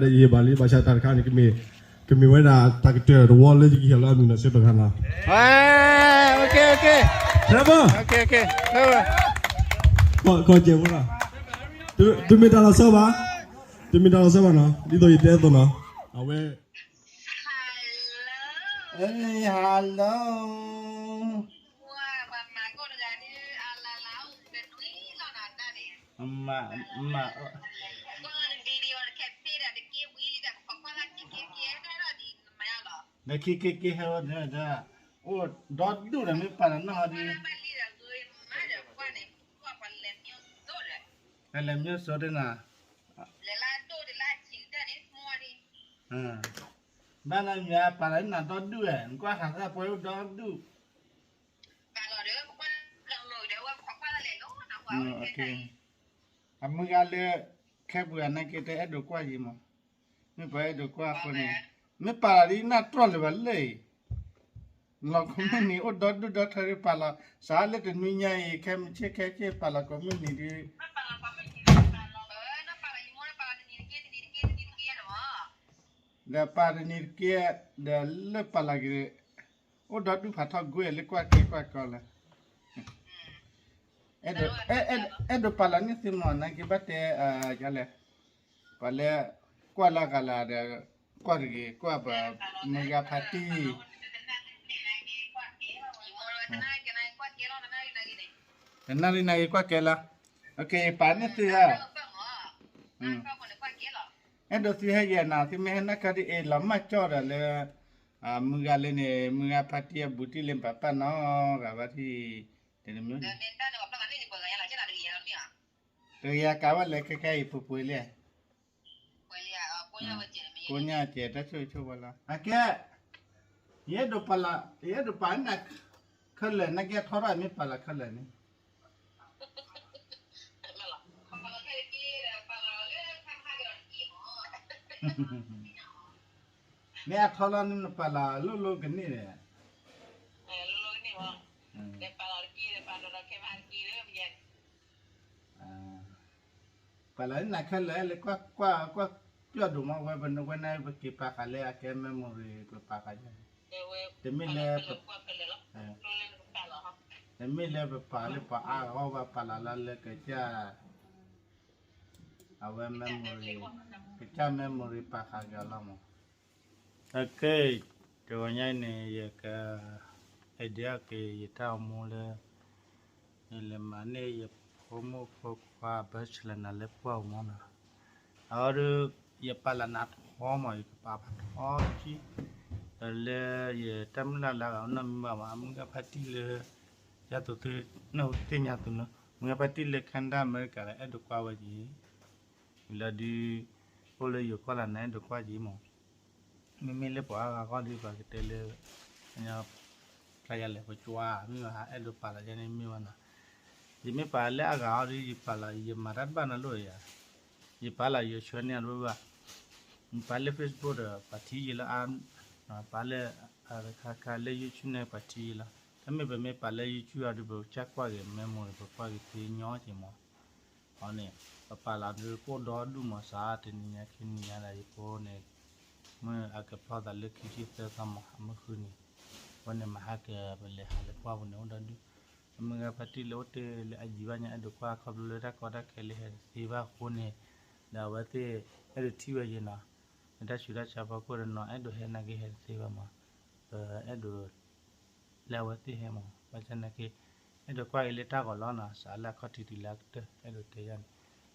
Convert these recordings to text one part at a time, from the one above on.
ဒီးယဟ့ၣ်ဘၣ်လံ ဘၣ်ဆၣ်တၢ်တခါန့ၣ် ကမ့ၢ် ကမ့ၢ်ဝဲဒၣ်တၢ်ကတၢၢ်တဝီလၢယကဟ့ၣ်လီၤအမံၤနီၤ ဆၢကတီၢ်ခါနီၤ. ကီၢ်ကဲဖိလီၤ. တမ့ၢ်တၢ်လီၤဆီဘၣ်, တမ့ၢ်တၢ်လီၤဆီဘၣ်နီၤ, ဒ်သိးယတဲအသိးနီၤ, အဝဲ Hello. မ မ ဒီးခံက့ၤက့ၤဟဲဝဲဒီး အိၣ်ဒီဒူၣ်ဒီးမ့ၢ်ပာ်လီၤနီၢ်ဟီဒ် လဲၤမ့ၢ်စိတနၤ, ဘၣ်နမ့ၢ်ပာ်လီၤနၤဒီဒူၣ်ဝဲ နကွၢ်ဃးသးပှဲၤအိၣ်ဒီဒူၣ်, အမုၢ်ဂၤလၢ ခဲပှၤနာ်က့တဲအဲၣ်ဒိးကွၢ်ယံၤမး, မ့ၢ်ပှၤအဲၣ်ဒိးကွၢ်အဃိန့ၣ်, မ့ၢ်ပာ်လီၤဒ်နၢ်တြီၢ်လၢၤဘၣ်လၢအံၤ လီၤခမ့ၢ်နံၤအိၣ်ဒီဒူၣ်ဒီထၢဒ်ပာ်လီၤ, စးလၢတနွံညါအံၤ ခဲမုၢ်ဆ့ၣ်ခဲဆ့ပာ်လီၤကိးမုၢ်နံၤဒ် ဒီးပာ်တနံၤတက့ၢ်, ဒီးလၢပာ်လီၤက့ၤ, အိၣ်ဒီဒူၣ်ဖးထီၣ်ကွံာ်လၢကွၢ်က့ၤကွၢ်ကီလၢ အဲၣ်ဒိးပာ်လီၤန့ၢ်သုမီၤ နာ်က့ဘၣ်တဲလဲၣ်, ပှၤလၢ ကွၢ်လၢအဂၤလၢဒီး ကွၢ်တဂ့ၤ ကွၢ်ပှၤမုၢ်ဂၤဖါတံၢ် တနၣ်ရံၣ်နၣ်ရံၣ်ကွၢ်ကဲလီၤ, ယပာ်န့ၢ်သုဧါ, အဲၣ်ဒိးသုဟဲယဲၢ်နၤ သုမ့ၢ်ဟဲနၢ်ကၢဒ်အံၤ လီၤမၢ်ကၠီၣ်ဒီးလၢ မုၢ်ဂၤလၢန့ၣ် မုၢ်ဂၤဖါတံၢ်အဘူးတံၢ်လၢပှၤပာ်နီၣ်ဂၤဘၣ်ထံၣ် တမ့ၢ် တဂၤယၤကးဝဲလဲၤခဲခဲအံၤပှဲၤပှဲၤလံ, ကိးညါကဲတၢ်ဆိၣ်ဂ့ၤဆိၣ်ဝါလီၤ. အကဲ, ယအဲၣ်ဒိးပာ်လီၤ, ယအဲၣ်ဒိးပာ်နၤခဲလၢာ် နကဲထီထီၣ်မ့ၢ်ပာ်လီၤခဲလၢာ်န့ၣ်, မ့ၢ်အထီလီၤန့ၣ်နပာ်လီၤလိၣ်လိၣ်ကန့ၢ်ဒီး, ပာ်လီၤနၤခဲလၢာ်လၢကွၢ်ကွၢ် ကွၢ်ပျီၣ်ဒိၣ်မး ဝဲပနဝဲန့ၣ် ပက့ၤပာ်ဃာ်လၢအကဲ memory ပပာ်ဃာ်, တမ့ၢ်လၢ တမ့ၢ်လၢပပာ်လၢပှၤအါဂၤ ပပာ်လီၤလၢလၢကစၢ် အဝဲ memory, ကစၢ် memory ပာ်ဃာ်က့ၤအီၤလီၤမး. အခဲ, တဂီၤညါအံၤန့ၣ် ယက idea က့ၤယတၢ်အိၣ်မူလၢ ယလဲၤမၤန့ၢ်ယဖိမုၣ်ဖိခွါ bachelor နၤလၢပှၢ်အမူနီၤ, အဝဲဒီး ယပာ်လၢနၤထီမး ယကပာ်ဖးထီကံ, ဒီးလၢယတၢ်မုၢ်လၢ်လၢအဂၤနီတမံၤဘၣ်မး အမုၢ်ဂၤဖါတံၢ်လၢ ယၤသိးသု နၢ်ဟူသ့ၣ်ညါသုလၢ မုၢ်ဂၤဖါတံၢ်လၢ Canada အမဲရကၤ အဲၣ်ဒိးကွၢ်ဝဲက့ၤ, လၢဒုး အိၣ်လၢယိၤကီၢ်လၢနအဲၣ်ဒိးကွၢ်က့ၤမး မ့မ့ၢ်လၢပှၤအါဂၤဃီဒီး ပှၤကတဲလၢ ဖျါယၤလဲၣ် ပကွၢ် မ့ၢ်ဘၣ်ဟးအဲၣ်ဒိးပာ်လီၤယၤန့ၣ်မ့ၢ်ဘၣ်နီၤ, ယမ့ၢ်ပာ်လၢအဂၤအီၤဒီး ယပာ်လီၤ ယမၤတၢ်တဘၣ်နီတလိၣ်ယၤ, ယပာ်လီၤယိၤဆှၢန့ၢ်အီၤတဘၣ်ဘၣ်, ယပာ်လၢ Facebook ဒီး ပှၤထံၣ်ယံၤလီၤအါ, ပာ်လၢ ခါခါလၢ YouTube န့ၣ် ပှၤထံၣ်ယံၤလီၤ, တမ့ၢ်ပမ့ၢ်ပာ်လၢ YouTube အီၤဒီး ပကစၢ်ကွၢ်က့ၤ memory ပကွၢ်က့ၤသ့ညီက့ၤမး အီၤန့ၣ် ပပာ်လီၤဒုးကအိၣ်ဒီဒူၣ်မး စးတနံၤညါခံနံၤညါဒီး ယဖိန့ၣ် မ့ၢ်အကဖျီသးလၢခံဆံသၢသီမး အမုၢ်ဃုနံၤ, အဝဲန့ၣ်မၤဟါကပလဲၤဟးလၢပှၢ်ပူၤန့ၣ် အိၣ်ဒီဒူၣ်, အမုၢ်ဂၤဖါတံၢ်လၢအိၣ်တ့ၢ်လၢအယံၤဘၣ်ညါ အဲၣ်ဒိးကွၢ်ခီဖျိလၢတၢ်ကီတၢ်ခဲလၢဟဲတသ့ဘၣ်အဃိန့ၣ်, ဒီးအဝဲသ့ၣ်အဲၣ်ဒိးထံၣ်ဝဲယဲနီၤ, လၢတၢ်ဆူးတၢ်ဆါဖီခိၣ်ဒီးနီၤ အဲၣ်ဒိးဟဲနာ်က့ဟဲတသ့ဘၣ်မး, ပအဲၣ်ဒိး လၢအဝဲသ့ၣ်ဟဲမး ဘၣ်ဆၣ်နာ်က့ အဲၣ်ဒိးကွၢ်က့ၤလၢတၢ်ဂီၤလီၤနီၤ စးလၢအခီၣ်ထံးတုၤလၢအကတၢၢ် အဲၣ်ဒိးတဲယၤန့ၣ်,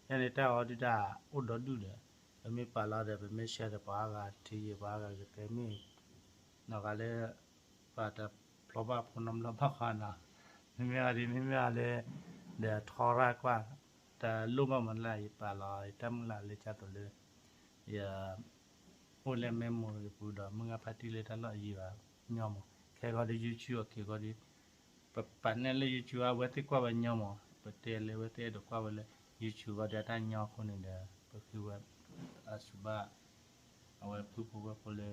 ယၤန့ၣ်တၢ်ဂီၤဒုးတၢ်အိၣ်ဒီဒူၣ်ဒီး ပမ့ၢ်ပာ်လီၤဒီး ပမ့ၢ် share ဒီးပှၤအါဂၤထံၣ်ယံၤ ပှၤအါဂၤကတဲမ့ၢ် နီၢ်ဂၤလၢ ပှၤတဖျီဘၣ်ဖိနီတဘျီဘၣ်ဃီနီၤ, မ့မ့ၢ်အီၤဒ် မ့မ့ၢ်အီၤလၢ ဒီးထီရၣ်ကွၢ် တလိၣ်ဘၣ်မးလၢယပာ်လီၤ ယတၢ်မုၢ်လၢ်လၢကၢ်သိးလၢ ယ အိၣ်လၢ memory ပူၤဒီး မုၢ်ဂၤဖါတံၢ်လၢတၢ်လီၢ်အယံၤဘၣ်ညီမး, ခဲဂီၤဒီး YouTube အီၤ ခဲဂီၤဒီး ပပာ်န့ၢ်လၢ YouTube အဝဲသ့ၣ်ကွၢ်ဝဲညီမး, ပတဲလၢအဝဲသ့ၣ်အဲၣ်ဒိးကွၢ်ဝဲလၢ YouTube ဂီၤဒီးအတၢ်ညီအဃိန့ၣ်ဒီး ပဃ့ဝဲ အစူၢ်ဘၣ် အဝဲပုၢ်ဖိဝဲၢ်ဖိလၢ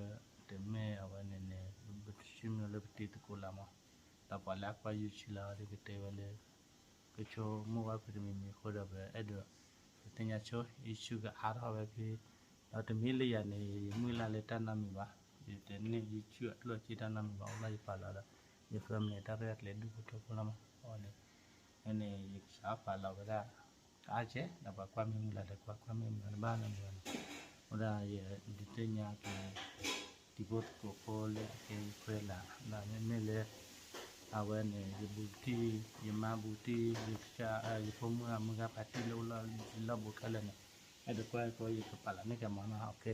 တမ့ၢ်အဝဲန့ၣ်န့ၣ် ပဆိကမိၣ်လၢပတံၤသကိးလၢမး, ဒီးပှၤလၢအကွၢ် YouTube လၢအီၤဒီးကတဲဝဲလၢ ကဆိကမိၣ်ဝဲဖဲတမံၤမံၤအဃိဒီး ပအဲၣ်ဒိး ပသ့ၣ်ညါဆိ YouTube ကအါထီၣ်ဝဲဖဲ ဒီးတမ့ၢ်လၢယၤန့ၣ် ယမုၢ်လၢ်လၢတၢ်နီတမံၤဘၣ်, ယတန့ၢ်ယဆူၣ်အကျိၣ်အစ့တၢ်နီတမံၤဘၣ်, အိၣ်လၢယပာ်လီၤဒီး ယ family တၢ်ရဲၣ်တၢ်ကျဲၤဒူၣ်ဖိထၢဖိလီၤမး, အဝဲန့ၣ် အန့ၣ် ယကစးပာ်လီၤဝဲဒၣ် အါကဲ ဒီးပှၤကွၢ်မ့ၢ်မုၢ်လၢ်ဒီး ကွၢ်ကွၢ်မ့ၢ်မုၢ်လၢ်တဘၣ်နီတမံၤဘၣ်န့ၣ်, အဃိဒၣ်ယဒုးသ့ၣ်ညါက့ၤ တံၤဖိသကိးဖိလၢအကဲယခွဲးလၢ်, ဒီးမ့မ့ၢ်လၢ အဝဲန့ၣ် ယဘူးတံၢ်, ယမါဘူးတံၢ်, ယကစၢ်, ယဖိမုၣ်အမုၢ်ဂၤဖါတံၢ်လၢအိၣ်လီၢ်လံၤလီၢ်ဘူးခဲလၢာ်န့ၣ်, အဲၣ်ဒိးကွၢ်ကီယကပာ်လီၤန့ၢ်က့ၤမးနီၤ, ကဲ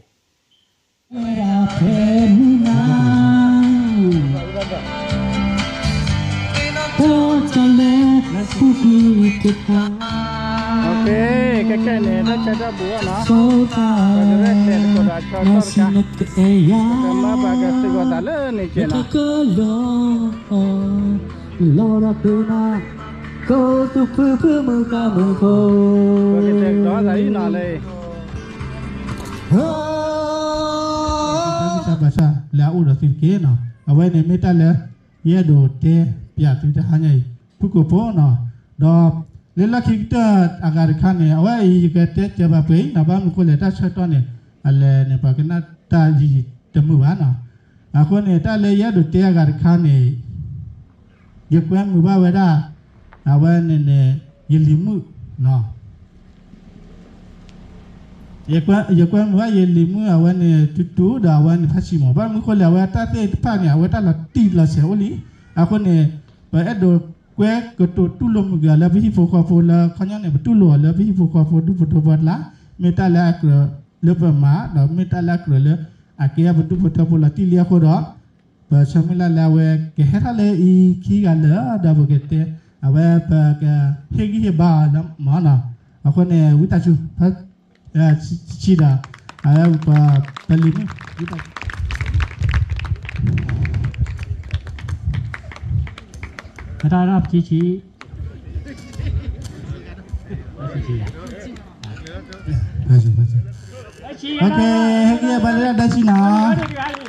ကဲန့ၣ် တၢ်ဆၢတၢ်ဘူးအီၤနီၤ, ပကရဲၣ်ကျဲၤသကိးဒီးဆၢကတီၢ်တခါ, ပကမၤဘၣ်ကစ့ၢ်ကီးသးလၢန့ၣ်ကဲနီၤ, လီၤဒီးဖုနၤ, ကိးသူၣ်ဖုဖုမုၢ်ကမုၢ်ဖိ, ပကတဲကဒီးသးအံၤနီၤလၢ ဘၣ်ဆၣ်လၢအအိၣ်ဒီးသုတက့ၢ်နီၤ, အဝဲန့ၣ်မ့ၢ်တၢ်လၢ ယအဲၣ်ဒိးတဲပျးသုတဟါညါအံၤ ဖုကိာ်ဖိနီၤ, ဒီးလၢလီၢ်ခံကတၢၢ်အဂၤတခါန့ၣ် အဝဲအံၤယကတဲကဲဘၣ်ပှဲၤအံၤနီၤ, ဘၣ်မနုၤဃိလဲၣ် တၢ်ဆၢကတီၢ်န့ၣ် အလဲၤန့ၣ် ပှၤကနၣ်တၢ်ယံာ်ယံာ်တမုာ်ဘၣ်နီၤ, အဃိန့ၣ် တၢ်လၢယအဲၣ်ဒိးတဲအဂၤတခါန့ၣ် ယကွဲမုာ်ဘၣ်ဝဲဒၣ် အဝဲန့ၣ်န့ၣ် ယလံၤမုၣ်နီၤ, ယကွဲမုာ်ဘၣ်ယလံၤမုၣ်အဝဲန့ၣ် တူတူဒီးအဝဲန့ၣ်ဖးဆံးမး, ဘၣ်မနုၤဃိလဲၣ် အဝဲတၢ်သ့ၣ်တဖၣ်န့ၣ် အဝဲတၢ်လီၤတံၢ်လီၤဆဲးအိၣ်လံ, အဃိန့ၣ် ပအဲၣ်ဒိးကွဲကတိၤတူၢ်လိာ်မုာ်ဂ့ၤအီၤလၢပဟံၣ်ဖိဃီဖိလၢခီပညီန့ၣ် ပတူၢ်လိာ်အီၤလၢပဟံၣ်ဖိဃီဖိဒူၣ်ဖိထၢဖိအကျါ, မ့ၢ်တၢ်လၢအကြၢးလၢပမၤ ဒီးမ့ၢ်တၢ်လၢအကြၢးလၢ အကဲပဒူၣ်ဖိထၢဖိလီၤတံၢ်လံအဃိဒီး ပဆၢမုၢ်လၢ်လၢအဝဲကဟဲထီၣ်လၢအံၤခံဂၤလၢာ်ဒီးပကတဲ အဝဲပကဟ့ၣ်ဂံၢ်ဟ့ၣ်ဘါအီၤလၢမၢ်နီၤ, အဃိန့ၣ် ဝံသးစူၤ ဆံးဆံးဒီး အဝဲပ ပလံၤမုၣ် ဝံသးစူၤ ကတၢၢ်ပခံဆံ ဆံဆံ ဟဲက့ၤဘၣ်လၢတၢ်ဆံနီၤ,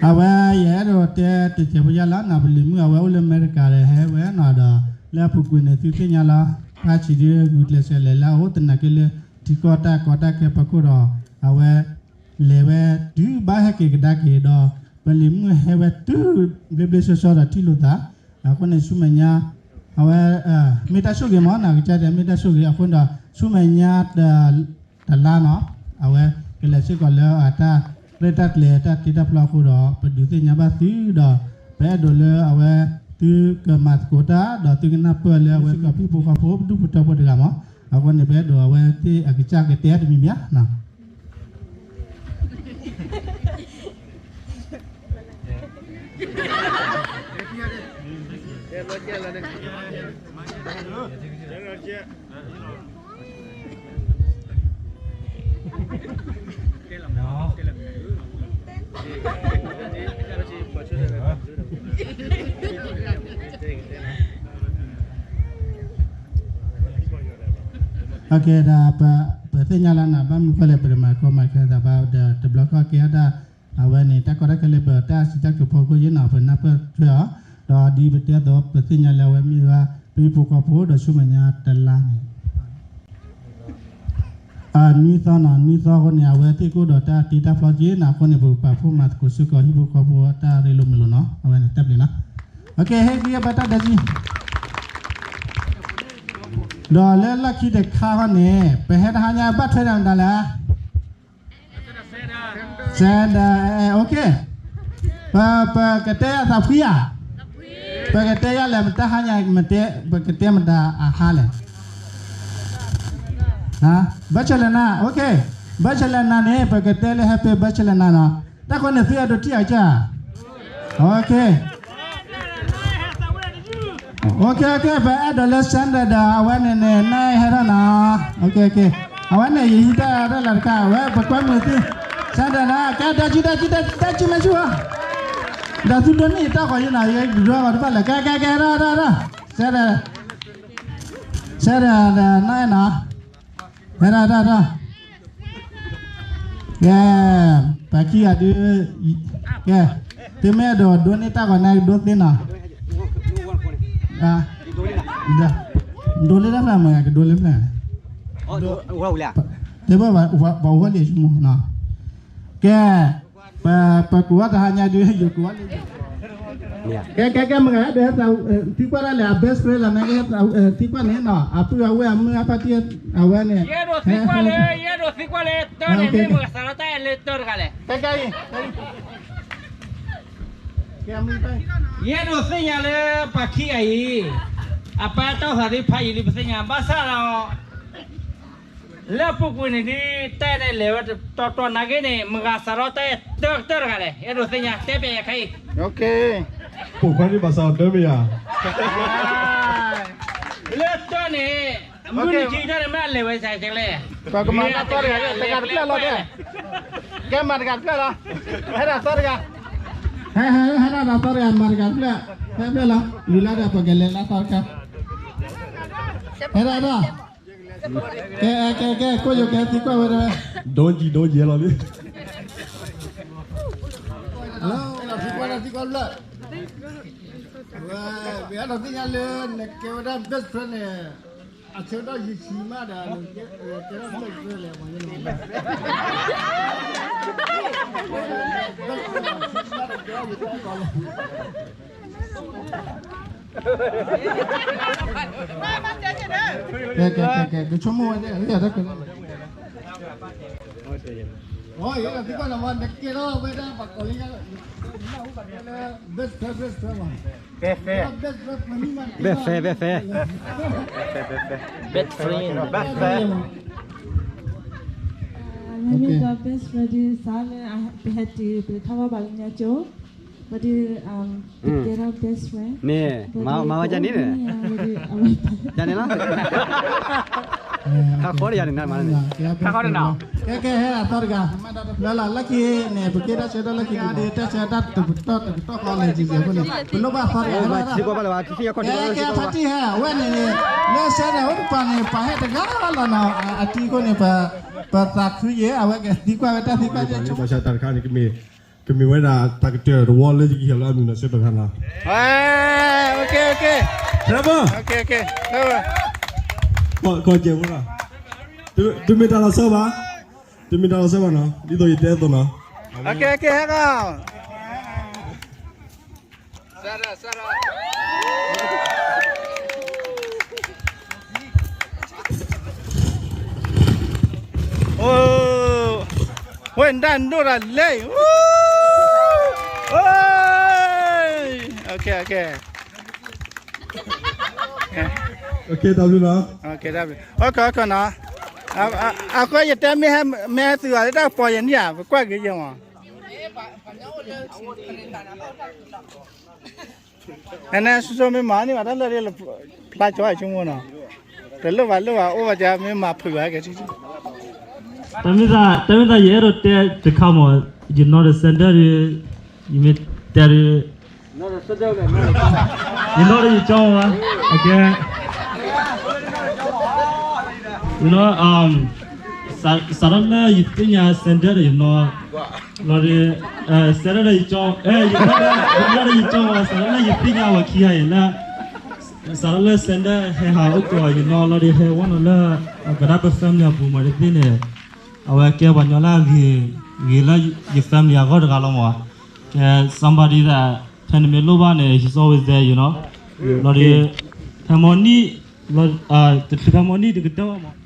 အဝဲယအဲၣ်ဒိးတဲတစဲးဖိယါလီၤနီၤ, ပလံၤမုၣ်အဝဲအိၣ်လၢအမဲရကၤဒီး ဟဲဝဲနီၤဒီး လၢအပူၤကွံာ်န့ၣ် သုသ့ၣ်ညါလီၤ, ဖးဆံးဒုးဂုာ်ကျဲးစၢးလဲၤလၢအအိၣ်သနာ်က့လၢ ထံကီၢ်တၢ်ကီတၢ်ခဲဖီခိၣ်ဒီး အဝဲ လဲၤဝဲတုၤဘၣ်ဟဲက့ၤကဒါက့ၤဒီး ပလံၤမုၣ်ဟဲဝဲတုၤဘျ့ဘျ့ဆှီဆှီဒီးထံၣ်လိာ်သး, အဃိန့ၣ်ဆူမဲာ်ညါ အဝဲ မ့ၢ်တၢ်ဆိၣ်ဂ့ၤမၢ်နီၤ, ကစၢ်တဲမ့ၢ်တၢ်ဆိၣ်ဂ့ၤအဃိဒီး ဆူမဲာ်ညါ တလါနီၤ, အဝဲကလဲၤစ့ၢ်ကီးလၢအတၢ်ရဲၣ်တၢ်ကျဲၤတၢ်တ့တၢ်ဖျီအဃိဒီး ပဒုးသ့ၣ်ညါဘၣ်သုဒီး ပအဲၣ်ဒိးလၢအဝဲ သုကမၤသကိးတၢ် ဒီးသုကနၢ်ပၢၢ်လၢအဝဲကီၢ်ပဟံၣ်ဖိဃီဖိ ပဒူၣ်ဖိထၢဖိတဂၤမး, အဃိန့ၣ် ပအဲၣ်ဒိးအဝဲသ့ၣ်အကစၢ်ကတဲတမံၤမံၤဧါနီၤ ဒီးပသ့ၣ်ညါလၢနၤ ဘၣ်မနုၤဃိလဲၣ် ပတမၤကီမၤခဲသးဘၣ်ဒီး တဘျီဃီကဲထီၣ်တၢ် အဝဲန့ၣ် တၢ်ကီတၢ်ခဲလၢပတၢ်စံးတၢ်ကတိၤဖိအဃိယဲနီၤ ပနၢ်ပၢၢ်ထွဲအီၤ, ဒီးဒ်ပတဲအသိး ပသ့ၣ်ညါလၢအဝဲမ့ၢ်ဝဲ ပဟံၣ်ဖိဃီဖိဒီးဆူမဲာ်ညါတလါန့ၣ် နွံသီနီၤ နွံသီအဃိန့ၣ် အဝဲသ့ၣ်ကအိၣ်ဒီးတၢ်တ့တၢ်ဖျီက့နီၤ အဃိန့ၣ် ပကပာ်ဖှိၣ်မၤသကိးစ့ၢ်ကီးဟံၣ်ဖိဃီဖိအတၢ်ရ့လိာ်မုာ်လိာ်နီၤ အဝဲန့ၣ်တၢ်ဘျုးနီၤ ဟဲက့ၤဘၣ်တၢ်ဒဲကံ ဒီးလၢလီၢ်ခံတခါဃီန့ၣ် ပဟဲတဟါညါဘၣ်ထွဲဒၣ်မတၤလဲၣ် စဲဒၣ် အဲ OK ပ ပကတဲယၤသးဖှံဧါ ပကတဲယၤလဲၣ် မတၤဟါညါ မတဲ ပကတဲမတၤအဟါလဲၣ် ဘၣ်ဆၣ်လဲၣ်နၤ OK ဘၣ်ဆၣ်လဲၣ်နၤန့ၣ် ပကတဲလၢ Happy ဘၣ်ဆၣ်လဲၣ်နၤနီၤ တၢ်ဃိန့ၣ် သုအဲၣ်ဒိးထံၣ်အကစၢ် OK OK OK ပအဲၣ်ဒိးလၢ Sandra ဒီးအဝဲန့ၣ်န့ၣ် နဟဲထီၣ်နီၤ OK OK အဝဲန့ၣ် ယဟံးတၢ်ရဲၣ်လီၤတခါ အဝဲပကွဲမုာ်သု Sandra နီၤ ကဲ တၢ်စုတၢ်စုတၢ်စု တၢ်စုမ့ၢ်ဆူၣ်ဧါ ဒီးသုဒိးန့ၢ်ယတၢ်ဃီယနီၤ ယဒိးဂီၤတဖၣ်လဲၣ် ကဲကဲကဲ ထီၣ်ထီၣ်ထီၣ် Sandra Sandra နီၤ ဟဲထီၣ်ထီၣ်ထီၣ် ကဲ ပှၤခံဂၤဒုး ကဲ သုမ့ၢ်အဲၣ်ဒိးဒိးန့ၢ်တၢ်ဂီၤန့ၣ် ဒိးသ့နီၤ အ ဒိလၢတၢ်ဖျါမ့ၢ် ကဒိလၢဖျါ, တဲဘၣ် ပှၤအိၣ်ဝဲလံာ်ဆိကမိၣ်နီၤ, ကဲ, ပ ပကိးဝဲတဟါညါဒုး ယကိးဝဲလံာ်, ကဲ ကဲ ကဲ မ့ၢ်ဂၤ ဟဲဒီး သံကွၢ်ဒၣ်လဲာ် အ best friend လီၤ မ့ၢ်ဂ့ၤ သံကွၢ်န့ၣ်နီၤ အပုၢ်အဝဲၢ်အမုၢ်အဖါတံၢ် အဝဲန့ၣ်, ယအဲၣ်ဒိးသံကွၢ်လၢ ယအဲၣ်ဒိးသံကွၢ်လၢတၢ်န့ၣ် မ့ၢ်မတၤစးထီၣ်တၢ်အဲၣ်လၢတၢ်တဂၤလဲၣ်, ယအဲၣ်ဒိးသ့ၣ်ညါလၢပှၤခံဂၤအံၤ အပၢ်တၢ်အိၣ်သးသ့ၣ်တဖၣ်အံၤလံ ပသ့ၣ်ညါ ဘၣ်ဆၣ်ဒီး လၢအပူၤကွံာ်န့ၣ်ဒ် တၢ်အဲၣ်ဒိးလဲၤဝဲတီတီနာ်က့န့ၣ် မတၤစးထီၣ်တၢ်အဲၣ်တၢ်တဂၤလဲၣ်, အဲၣ်ဒိးသ့ၣ်ညါ တဲပျဲယၤခဲအံၤ, ပိာ်ခွါန့ၣ်ဘၣ်စးအီၤတၢ်မ့ၢ်ယၤ, လၢတၢ်န့ၣ် မုၢ်နံၤခံတၢ်န့ၣ် မ့ၢ်အလဲၤဝဲစဲးလဲၣ်, ပကမၤတၢ်သီတဂၤ တဂၤတဖျၢၣ်လီၤ, ကဲမၤတဂၤတဖျၢၣ်လီၤ, ဟဲဒၣ်သီတဂၤ, ဟဲ ဟဲ ဟဲဒၣ်သီတဂၤ မၤတဂၤတဖျၢၣ်, ဖဲဖျၢၣ်လီၤ ဝံၤလီၤဒီး ပကလဲၤလၢသီတခါ, ဟဲဒၣ်ဒီး ကဲ ကဲ ကဲ ကိၣ်ယိၤကဲသံကွၢ်ဝဲဒၣ်, ဒိကံၤ ဒိကံၤလီၤလံ, လၢသံကွၢ်လၢသံကွၢ်လၢ, ဝဲ ပအဲၣ်ဒိးသ့ၣ်ညါလၢ နကဲဝဲဒၣ် best friend န့ၣ်, အဆၢကတီၢ်ယံာ်ဆံးမးဒီး ကဲဝဲဒၣ် best friend လဲၣ်, ကဲ ကဲ ကဲ ကဲ ကဆိကမိၣ်ဝဲဒၣ် အတၢ်ကဲ, အ ယဲဒၣ်သံကွၢ်လီၤမး နကဲထီၣ်ဝဲဒၣ်ပှၤကိးလံ, ဘဲၣ်ဖဲ ဘဲၣ်ဖဲ, ဘဲၣ်ဖဲ ဘဲၣ်ဖဲ, best friend, best friend, မ့မ့ၢ်ဒီး best friend ဒ်စးလၢ ပဟဲတုၤ ပတထီၣ်ဘၣ်ဘၣ်လၢညါကၠိ, ဘၣ်ဒီး ပကဲထီၣ် best friend န့ၣ်, မၤဝဲဒ်န့ၣ်န့ၣ်, ဒ်န့ၣ်လီၤ, ခါဃီဒီးယၤန့ၣ် နမၤန့ၣ်, ခါဃီဒီးနီၤ, ကဲ ကဲ ဟဲဒၣ်သီတဂၤ, လၢလၢလၢခံန့ၣ် ပကဲတၢ်ဆၢကတီၢ်လၢခံဒီး တၢ်ဆၢကတီၢ်တပတီၢ်တပတီၢ်ဃီလဲၣ် ကဲ ပလိၣ်ဘၣ်သီတဂၤ, ကဲ ဖါတံၢ်ဟဲ အဝဲန့ၣ်, လၢဆၢန့ၣ် အိၣ်တပၤန့ၣ် ပှၤဟဲတဂၤလီၤနီၤ, အတံၤအဃိန့ၣ် ပသးခုယဲၢ် အဝဲကသံကွၢ်ဝဲတၢ်သံကွၢ်, ဘၣ်ဆၣ်တၢ်တခါန့ၣ် ကမ့ၢ်ဝဲဒၣ်တၢ်ကတၢၢ်တဝီလၢယကဟ့ၣ်လီၤအမံၤနီၤ ဆၢကတီၢ်ခါနီၤ, ကီၢ်ကဲဖိလီၤ, တမ့ၢ်တၢ်လီၤဆီဘၣ်, တမ့ၢ်တၢ်လီၤဆီဘၣ်နီၤ, ဒ်သိးယတဲအသိးနီၤ, ကဲ ကဲ ဟဲကီး ဝဲဒၣ်ဒိၣ်တၢ်လဲၣ်, တၢ်ဘျုးလီၤ, အဃိယတဲမ့ၢ်ဟဲသုးအီၤလၢတၢ်ကပီၤယဲၢ်နံၣ်ဧါ ပကွၢ်က့ၤယဲၢ်မး နဆိဆိမ့ၢ်မၤန့ၢ်ဘၣ်တၢ်လၢာ်ဒ်လၢ ဖျါကၠီဆိကမိၣ်နီၤ, တလိၣ်ဘၣ်လိၣ်ဘၣ်အိၣ်ဘၣ်ကမ့ၢ်မၤဖုးဘၣ်ကဲ, တမ့ၢ်သး တမ့ၢ်သးယအဲၣ်ဒိးတဲတခါမး, ယနီၢ်ဒီး Sandra ဒီး ယမ့ၢ်တဲဒီး ယနီၢ်ဒီးယကၠီမး, အကဲ စးထီၣ်လၢယသ့ၣ်ညါ Sandra ဒီးယနီၢ် လီၤဒီး Sandra ဒီးယကၠီ, ယနီၢ်ဒီးယကၠီမး, စးထီၣ်လၢယသ့ၣ်ညါဝဲခံဂၤအံၤလၢ စးထီၣ်လၢ Sandra ဟဲဟးအိၣ်ကီးယနီၢ်လီၤဒီး ဟဲဝဲနီၤလၢ ကဒါပ family အပူၤမးတသ့ၣ်န့ၣ်, အဝဲကဲပှၤညီလၢအဂ့ၤ ဂ့ၤလၢယ family အဂီၢ်တဂၤလီၤမး, ကဲ somebody that ဖဲနမ့ၢ်လိၣ်ဘၣ်န့ၣ် he's always there, you know, လီၤဒီး ဖဲမီၢ်နံၣ် တချုးဖဲမီၢ်နံၣ်တကတၢၢ်ဘၣ်မး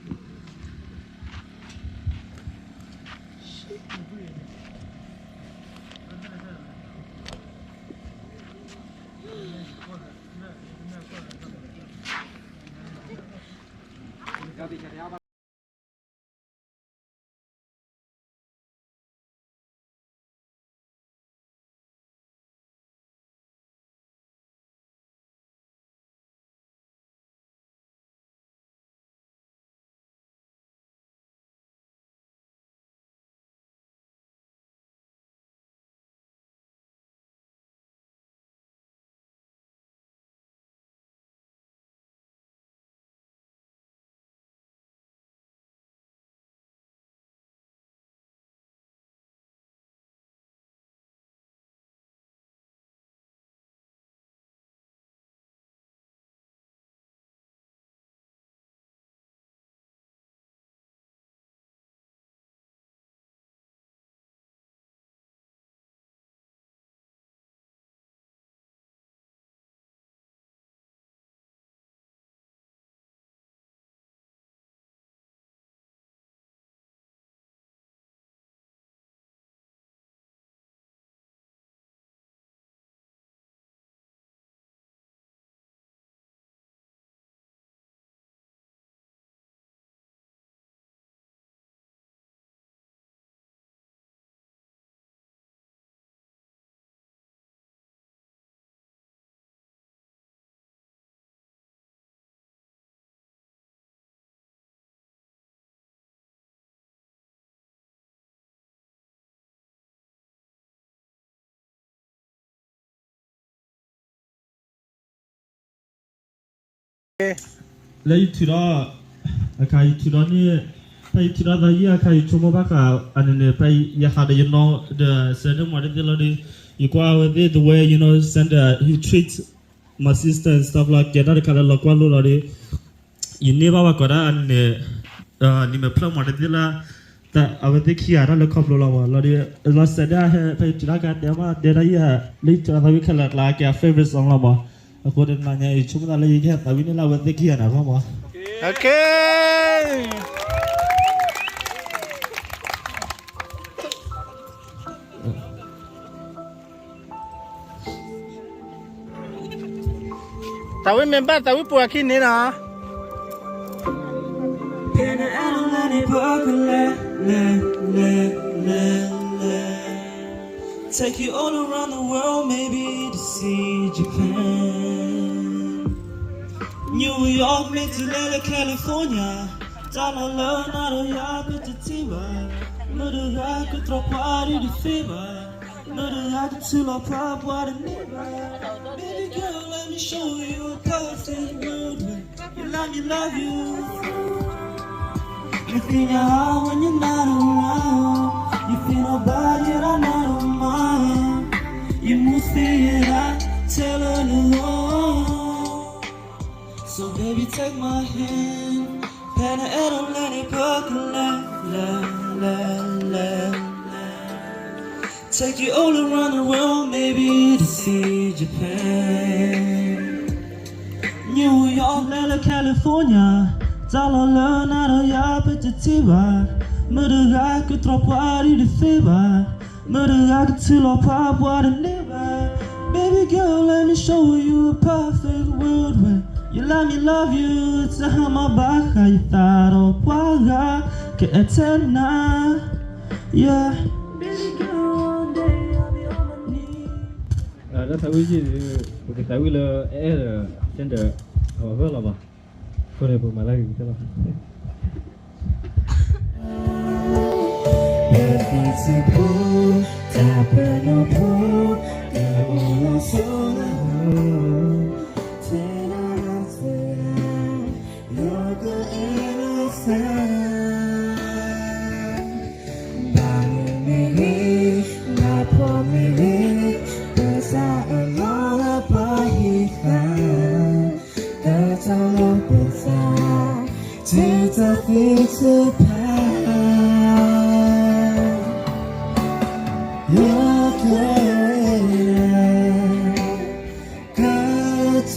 လၢယထုးဒီး အခါယထုးဒီးန့ၣ် ဖဲယထုးဒီးသးယံာ်အခါ ယဆိကမိၣ်ဘၣ်ဃးအန့ၣ်န့ၣ် ဖဲယဟးဒီးယနီၢ်ဒီး စဲးဒၢမၤတသ့လီၤဒီး ယကွၢ်အဝဲသ့ၣ်တဝဲ you know, send the, he treat my sister and stuff like ကဲတၢ်တခါလၢလီၤကွၢ်လိလီၤဒီး ယန့ၢ်ဘၣ်ဝဲကိးဒၣ်အန့ၣ်န့ၣ် နံၤမဲာ်ဖျၢၣ်မၤတသ့လၢ အဝဲသ့ၣ်ခံဂၤတၢ်လၢခီဖျိလီၤမး လီၤဒီး လီၤစဲးဒၣ်ဟဲ ဖဲယထုးတၢ်ကါတဲမး တဲဒၣ်ယၤ လၢယထုးဒီးသးဝံၣ်ခဲလၢာ်ကျါ ကဲ favorite song လီၤမး အဃိတနၤညါ ယဆိကမိၣ်သးလၢယကဟဲသးဝံၣ်န့ၢ်လၢအဝဲသ့ၣ်ခံဂၤန့ၣ်အဂီၢ်မး သးဝံၣ်မ့ၢ်ဘၣ်သးဝံၣ်ပှၤခံန့ၣ်နီၤ Take you all around the world, maybe to see Japan. New York, maybe to California. တၢ်လီၢ်လၢနၤဒီးယၤကတထံၣ်ဘၣ် မုၢ်တဂၤကတြီပှၤဒ်တသ့ဘၣ် မုၢ်တဂၤကထုးလီၤပှၤပှၤတန့ၢ်ဘၣ် Baby girl, let me show you a perfect world where you let me love you. You think you're hot when you're not around. You feel nobody that I'm not on mine. You must be it, I tell her no. So baby, take my hand. Pan Atlantic, broken land, land, land, land. Take you all around the world, maybe to see Japan. New York, California. တၢ်လီၢ်လၢနၤဒီးယၤပတထံၣ်ဘၣ် မုၢ်တဂၤကတြီပှၤဒ်တသ့ဘၣ် မုၢ်တဂၤကထုးလီၤပှၤပှၤတန့ၢ်ဘၣ် Baby girl, let me show you a perfect world where you let me love you. တဟါမးဘၣ်ဃးယသးဒီးပှၤဂၤ ကအဲၣ်ထဲနၤ Yeah. Baby girl, one day I'll be on my knees. လၢသးဝံၣ်ယံာ် ပကသးဝံၣ်လၢအဲၣ်ဒီး sender အဂီၢ်လီၤဘၣ် အဃိန့ၣ် ပမၤလၢဂ့ၤကတၢၢ်လီၤ Beautiful, တၢ်ပနီၣ်ဖိ တၢ်အိၣ်လီၤဆိးလီၤ ထဲဒၣ်စဲး ယကအဲၣ်လီၤစဲး ဘၣ်မုာ်မ့ၢ်ဂ့ၤ ဘၣ်ဖှီၣ်မ့ၢ်ဂ့ၤ ပစၢ်အလီၢ်လၢပှၤဟ့ၣ်ဃာ် တၢ်တၢ်လီၢ်ပ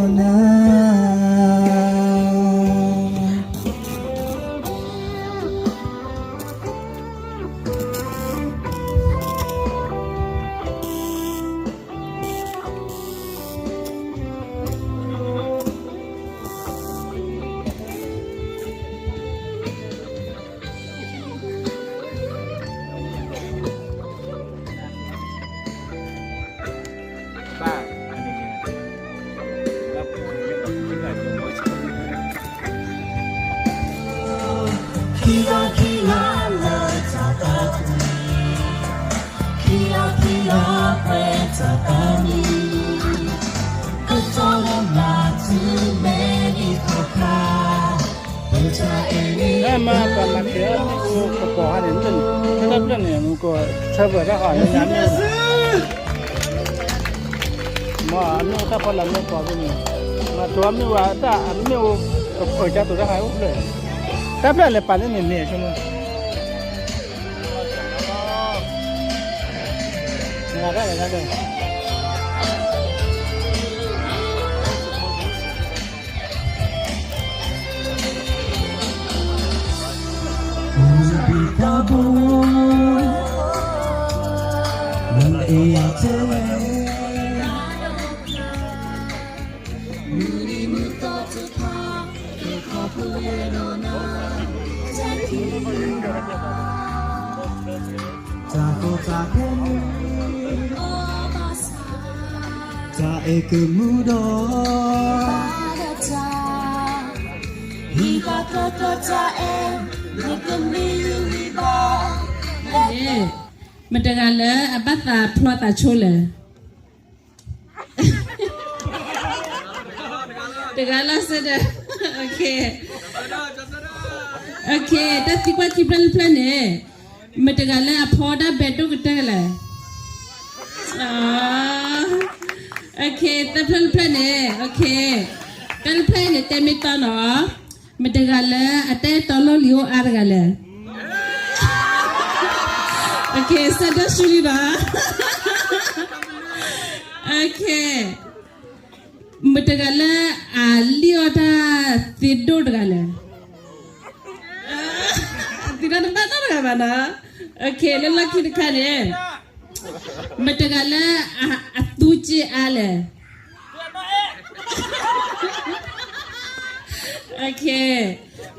စၢ် ထုးတၢ်သ့ထုးဖး ယက ကတိၤယံာ် ဒီးနၤ မ့ၢ်ပှၤမၤကဲၤအီၣ်မ့ၣ်အူကပီၤဟါန့ၣ် တၢ်ဘျၢၣ်န့ၣ် မ့ၢ်ကဆၢဘၢၣ်တၢ်ဟးလၢညါမ့ၢ် မ့ၢ်အမ့ၢ်အိၣ်တၢ်ဖီလာ်မ့ၢ်ပှၤဖဲန့ၣ် မၤတိၤမ့ၢ်ဝဲတၢ်အမ့ၢ်အိၣ်ကဖၢၣ်ကၢ်တိၤတၢ်ဟးအိၣ်ဖျၢၣ် တၢ်ဖျၢၣ်လဲၤပာ်လၢန့ၣ်န့ၣ်ဆိ တၢ်အဲၣ်ကမူဒီး မတဂၤလၢအဘၣ်သးဖျီသးဆိလဲၣ်. တဂၤလၢ်စဲဒီး, တၢ်သံကွၢ်ခံဖျၢၣ်တဖျၢၣ်န့ၣ်, မတဂၤလၢအဖီတၢ်ဘဲဒိၣ်ကတၢၢ်လဲၣ်. သၢဖျၢၣ်တဖျၢၣ်န့ၣ်, တၢ်တဖျၢၣ်အံၤန့ၣ် တဲမ့ၢ်တီနီၤ, မတဂၤလၢအတၢ်အဲၣ်တီလိၣ်လံၤအိၣ်အါတဂၤလဲၣ်. စဲဒီးဆူလံဒီး, မတဂၤလၢအလံၣ်အီၣ်တၢ်သ့ဒိၣ်တဂၤလဲၣ်. သ့ဒိၣ်တဘၣ်နီတဂၤဘၣ်နီၤ. လၢလီၢ်ခံတခါန့ၣ်, မတဂၤလၢအသူစ့အါလဲၣ်.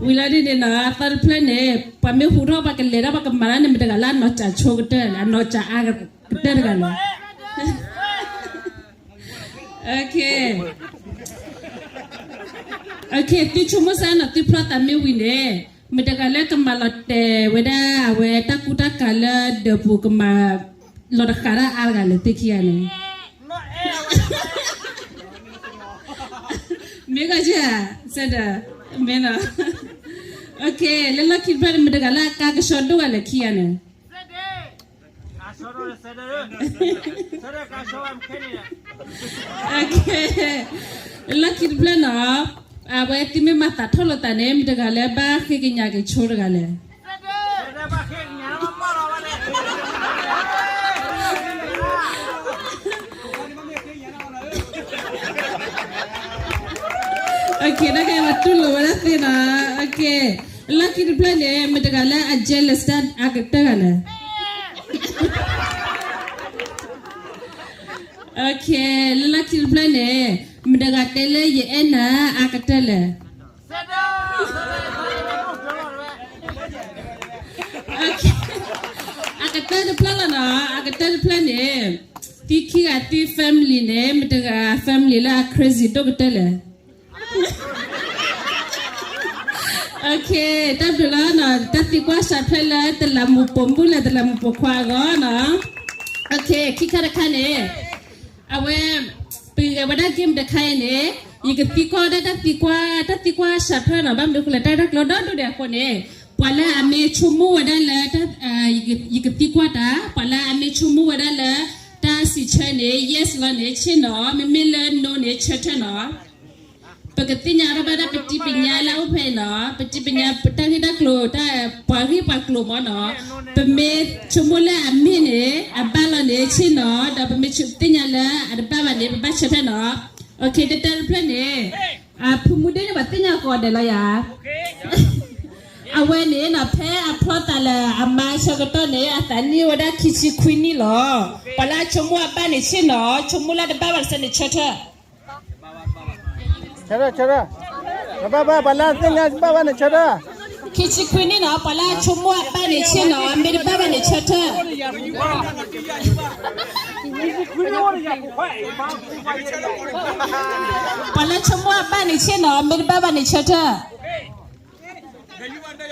ဝံၤလီၤဒ်န့ၣ်နီၤ, သၢတဖျၢၣ်န့ၣ် ပှၤမ့ၢ်ဟူးထီၣ်ပှၤကလဲၤထီၣ်ပှၤကမၤတၢ်န့ၣ် မတဂၤလၢအနီၢ်စၢ်ဆိကတၢၢ်လဲၣ်, အနီၢ်စၢ်အါကတၢၢ်တဂၤလဲၣ်. သုဆိကမိၣ်စၢ်နီၤ, သုဖျီသးမ့ၢ်ဝံၤန့ၣ်, မတဂၤလၢကမၤလီၤတဲာ်ဝဲဒၣ်အဝဲတၢ်ကူတၢ်ကၤလၢဒၢးပူၤ ကမၤလီၤတဃာ်ဒၣ်အါတဂၤလဲၣ် သုခံဂၤန့ၣ်. မ့ၢ်ဂ့ၤဧါ, စဲဒီး, မ့ၢ်နီၤ. လၢလီၢ်ခံတဖျၢၣ်န့ၣ် မတဂၤလၢအကါကဆှီဒိၣ်ဂၤလဲၣ် ခံဂၤန့ၣ်. လၢလီၢ်ခံတဖျၢၣ်နီၤ, အဝဲသုမ့ၢ်မၤသးထီၣ်လိာ်သးန့ၣ် မတဂၤလၢဘၣ်ဃ့ကညးက့ၤဆိတဂၤလဲၣ်. နကဲမၤတူၢ်လိာ်ဝဲဒၣ်သ့နီၤ. လၢလီၢ်ခံတဖျၢၣ်န့ၣ် မတဂၤလၢအ jealous တၢ်အါကတၢၢ်ဂၤလဲၣ်. လၢလီၢ်ခံတဖျၢၣ်န့ၣ် မတဂၤတဲလၢယအဲၣ်နၤအါကတၢၢ်လဲၣ်. အကတၢၢ်တဖျၢၣ်လီၤနီၤ, အကတၢၢ်တဖျၢၣ်လီၤနီၤ. သုခံဂၤသု family န့ၣ် မတဂၤ family လၢအ crazy ဒိၣ်ကတၢၢ်လဲၣ်. တၢ်ဘျုးလီၤနီၤ, တၢ်သံကွၢ်စးဖျၢၣ်လၢတလးမူးပိာ်မုၣ်လၢတလးမူးပိာ်ခွါအဂီၢ်နီၤ. ခံခါတခါန့ၣ်, အဝဲ, ပဂဲၤဝဲဒၣ် game တခါအံၤန့ၣ်, ယကသံကွၢ်ဝဲဒၣ်တၢ်သံကွၢ်, တၢ်သံကွၢ်စးဖျၢၣ်နီၤ, ဘၣ်မနုၤအဃိလဲၣ် တၢ်ရဲၣ်တၢ်ကျဲၤဒီဒူၣ်ဒံးအဃိန့ၣ်, ပှၤလၢအမ့ၢ်ဆိကမိၣ်ဝဲဒၣ်လၢ, ယကသံကွၢ်တၢ်, ပှၤလၢအမ့ၢ်ဆိကမိၣ်ဝဲဒၣ်လၢ, တၢ်စံးဆၢန့ၣ် yes လီၤန့ၣ် ဆ့ၣ်နီၤ, မ့မ့ၢ်လၢ no န့ၣ် ဆၢထၢၣ်နီၤ. ပကသ့ၣ်ညါထီၣ်ဘၣ်ဒၣ်ပတံၤပညါလၢအအိၣ်ဖဲအံၤနီၤ, ပတံၤပညါ ပတၢ်ဂ့ၢ်တၢ်ကျိၤ တၢ်ပှၤဂ့ၢ်ပှၤကျိၤမ့ၢ်နီၤ, ပမ့ၢ်ဆိကမိၣ်လၢအမ့ၢ်န့ၣ် အဘၣ်လီၤန့ၣ် ဆ့ၣ်နီၤ, ဒီးပမ့ၢ်သ့ၣ်ညါလၢအတဘၣ်ဘၣ်န့ၣ် ပဘၣ်ဆၢထၢၣ်နီၤ. တၢ်တဖျၢၣ်န့ၣ်, အဖုမူဒ့န့ၣ် ပှၤသ့ၣ်ညါကိးဂၤဒဲးလီၤယၤ. အဝဲန့ၣ်နီၤ ဖဲအဖျီသးလၢအမါဆၢကတီၢ်န့ၣ် အသးနံၣ်အိၣ်ဝဲဒၣ်ခံဆံခွံနံၣ်လီၤ. ပှၤလၢအဆိကမိၣ်အဘၣ်န့ၣ် ဆ့ၣ်နီၤ, ဆိကမိၣ်လၢတဘၣ်ဘၣ်တစဲးန့ၣ် ဆၢထၢၣ် ဆၢထၢၣ်, ဆၢထၢၣ်, ပဘၣ်ဘၣ် ပှၤလၢသ့ၣ်ညါဘၣ်ဘၣ်န့ၣ် ဆၢထၢၣ်. ခံဆံခွံနံၣ်နီၤ, ပှၤလၢအဆိကမိၣ်အဘၣ်န့ၣ် ဆ့ၣ်နီၤ, မ့ၢ်တဘၣ်ဘၣ်န့ၣ် ဆၢထၢၣ်. ပှၤလၢဆိကမိၣ်အဘၣ်န့ၣ် ဆ့ၣ်နီၤ, မ့ၢ်တဘၣ်ဘၣ်န့ၣ် ဆၢထၢၣ်. ခံဆံခွံနံၣ်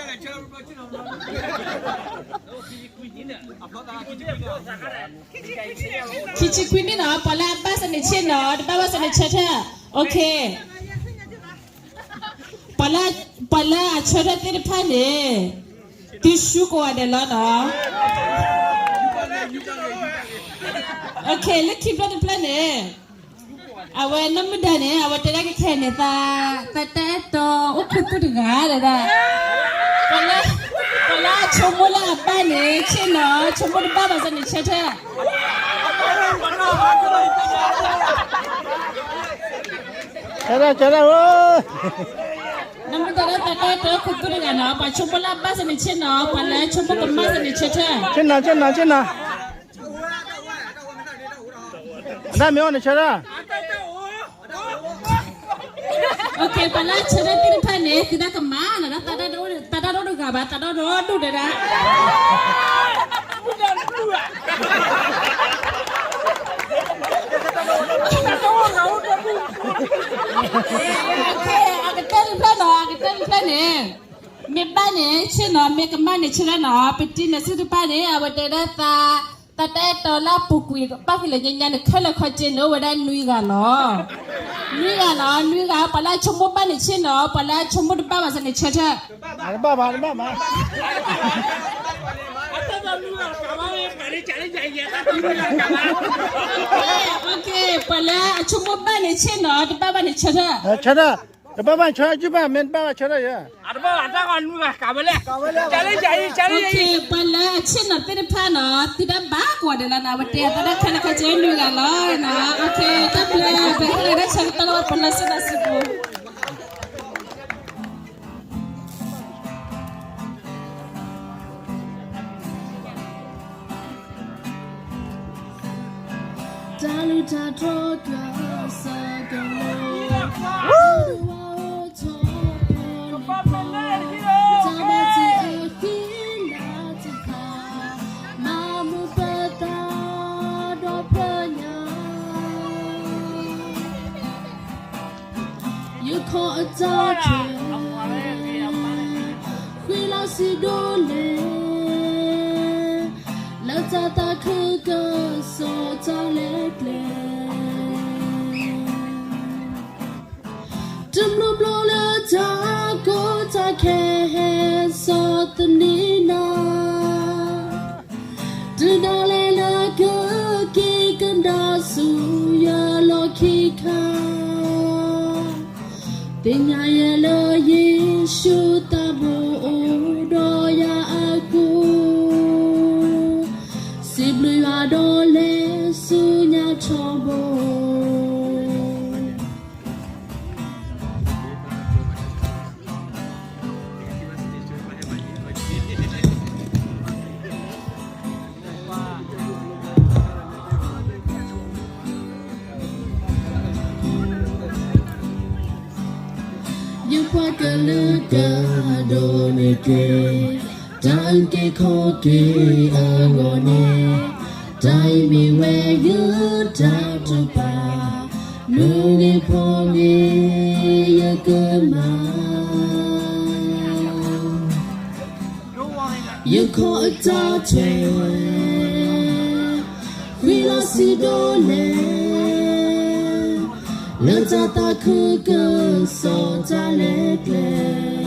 နီၤ, ပှၤလၢအဘၣ်စ့ၢ်န့ၣ် ဆ့ၣ်နီၤ, တဘၣ်ဘၣ်စ့ၢ်န့ၣ် ဆၢထၢၣ်. ပှၤလၢအဆၢထၢၣ်သ့ၣ်တဖၣ်န့ၣ်, သုဆူကိးဂၤဒဲးလီၤနီၤ. လၢခံဖျၢၣ်တဖျၢၣ်န့ၣ်, အဝဲနီၢ်မုၢ်ဒါန့ၣ် အဝဲတဲဒၣ်ကခဲန့ၣ် သး, သးတၢ်အဲၣ်တီအိၣ်ခူသူၣ်တဂၤဒၣ်, ပှၤလၢအဆိကမိၣ်လၢအဘၣ်န့ၣ် ဆ့ၣ်နီၤ, ဆိကမိၣ်တဘၣ်ဘၣ်စ့ၢ်န့ၣ် ဆၢထၢၣ်. ဆၢထၢၣ်, ဆၢထၢၣ်ဧၢ. နီၢ်မုၢ်ဒါလၢသးတၢ်အဲၣ်တီအိၣ်ခူသူၣ်တဂၤနီၤ, ပှၤဆိကမိၣ်လၢအဘၣ်စ့ၢ်န့ၣ် ဆ့ၣ်နီၤ, ပှၤလၢဆိကမိၣ်ကမၣ်စ့ၢ်န့ၣ် ဆၢထၢၣ်. ဆ့ၣ်နီၤ, ဆ့ၣ်နီၤ, ဆ့ၣ်နီၤ. တၢ်မ့ၢ်အီၣ်န့ၣ် ဆၢထၢၣ်. ပှၤလၢအဆၢထၢၣ်သ့ၣ်တဖၣ်န့ၣ် သုတၢ်ကမၣ်နီၤ, သးတၢ်တအိၣ်တဂၤဘၣ်, သးတၢ်တအိၣ်ဒိၣ်ဒဲးဒၣ်. အကတၢၢ်တဖျၢၣ်နီၤ, အကတၢၢ်တဖျၢၣ်န့ၣ်, မ့ၢ်ဘၣ်န့ၣ် ဆ့ၣ်နီၤ, မ့ၢ်ကမၣ်န့ၣ် ဆၢထၢၣ်နီၤ. ပတံၤမဲာ်ဆှးတဖၣ်န့ၣ် အဝဲတဲဒၣ်သး တၢ်တအဲၣ်တီလၢအပူၤကွံာ်ဘၣ်ဖဲလၢညါညါန့ၣ် ခဲလၢာ်ခဲဆ့န့ၣ် အိၣ်ဝဲဒၣ်နွံဂၤလီၤ. နွံဂၤလီၤ, နွံဂၤ ပှၤလၢအဆိကမိၣ်ဘၣ်န့ၣ်ဆ့ၣ်နီၤ, ပှၤလၢအဆိကမိၣ်တဘၣ်ဘၣ်စ့ၢ်န့ၣ်ဆၢထၢၣ်. တဘၣ်ဘၣ်, တဘၣ်ဘၣ်. ပှၤလၢအဆိကမိၣ်ဘၣ်န့ၣ်ဆ့ၣ်နီၤ, တဘၣ်ဘၣ်န့ၣ်ဆၢထၢၣ်. ဆၢထၢၣ်, တဘၣ်ဘၣ်ဆၢထၢၣ်, မ့ၢ်တဘၣ်ဘၣ်ဆၢထၢၣ်ယဲ. ပှၤလၢအဆ့ၣ်နီၤသ့ၣ်တဖၣ်နီၤ သုတၢ်ဘၣ်ကွၢ်ဒံးလီၤနီၤ, ပတဲအသးဒၣ်ခဲလၢာ်ခဲဆ့နွံဂၤလီၤနီၤ. တၢ်ဘျုး ပဟဲလီၤဒၣ်ဆၢကတီၢ်လၢပလီၤစ့ၢ်ဒီးစံးပူၤ တၢ်လုၢ်တၢ်တြီၢ်ကစၢ်ကလိ, တၢ်ဘၣ်တ့အဃံလၤတဖၣ်, မၤမူပသးဒီဖျၢၣ်ညါ ယခီၣ်အတၢ်ထွဲ, ဃံလၤစံးဒိၣ်လဲၣ်, လၢတၢ်သးခုကစီၣ်တၢ်လဲၤကျဲ, တမျၢ်ဘျီလၢတၢ်ကီတၢ်ခဲဟဲစိာ်သန့ၤနၤ တုၤဒၣ်လဲာ်လၢကက့ၤကဒါဆူယလီၢ်ခံခါ, သ့ၣ်ညါယဲလၢယ့ၣ်ၡူးသးဘိအိၣ်ဒီးယၤအဃိ, စံးဘျုးယွၤဒီးလဲၤဆူညါထီဘိ ယပှၤကလုာ်ကဒိၣ်န့ၣ်က့ၤ, တၢ်အုၣ်က့ၤခီၣ်က့ၤအဂီၢ်န့ၣ်, တၢ်အံၤမ့ၢ်ဝဲယတၢ်တိာ်ပာ်, မုၢ်ဂ့ၤဖီဂ့ၤယကမၤ ယခီၣ်အတၢ်ထွဲ, ဃံလၤစံးဒိၣ်လဲၣ်, လၢတၢ်သးခုကစီၣ်တၢ်လဲၤကျဲ